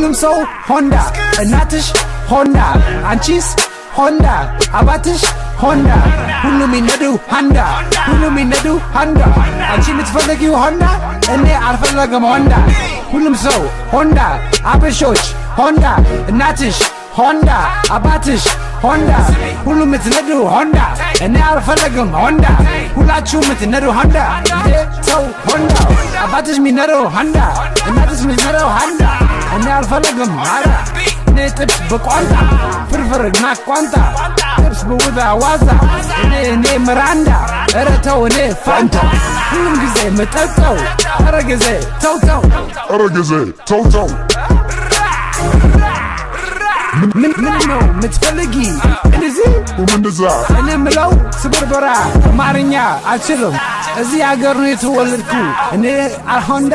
ሁሉም ሰው ሆንዳ፣ እናትሽ ሆንዳ፣ አንቺስ ሆንዳ፣ አባትሽ ሆንዳ፣ ሁሉም ይነዱ ሆንዳ፣ ሁሉም ይነዱ ሆንዳ። አንቺ የምትፈልጊው ሆንዳ፣ እኔ አልፈለግም ሆንዳ። ሁሉም ሰው ሆንዳ፣ አበሾች ሆንዳ፣ እናትሽ ሆንዳ፣ አባትሽ ሆንዳ፣ ሁሉም የምትነዱ ሆንዳ፣ እኔ አልፈለግም ሆንዳ። ሁላችሁ የምትነዱ ሆንዳ፣ እንዴ ሰው ሆንዳ፣ አባትሽ የሚነደው ሆንዳ፣ እናትሽ የምትነደው ሆንዳ፣ እኔ አልፈለግም ሆንዳ። እኔ ጥብስ በቋንጣ፣ ፍርፍር እና ቋንጣ፣ ጥብስ በውዛ ዋዛ፣ እኔ ምራንዳ፣ ኧረ ተው እኔ ፋንታ። ሁሉም ጊዜ የምጠጣው፣ ኧረ ጊዜ ተው ተው፣ ኧረ ጊዜ ተው ተው። ምን ምን ነው የምትፈልጊ? እንደዚህ እንደዛ። እኔ ምለው ስብርብራ አማርኛ አልችልም። እዚህ ሀገር ነው የተወለድኩ። እኔ አልሆንዳ።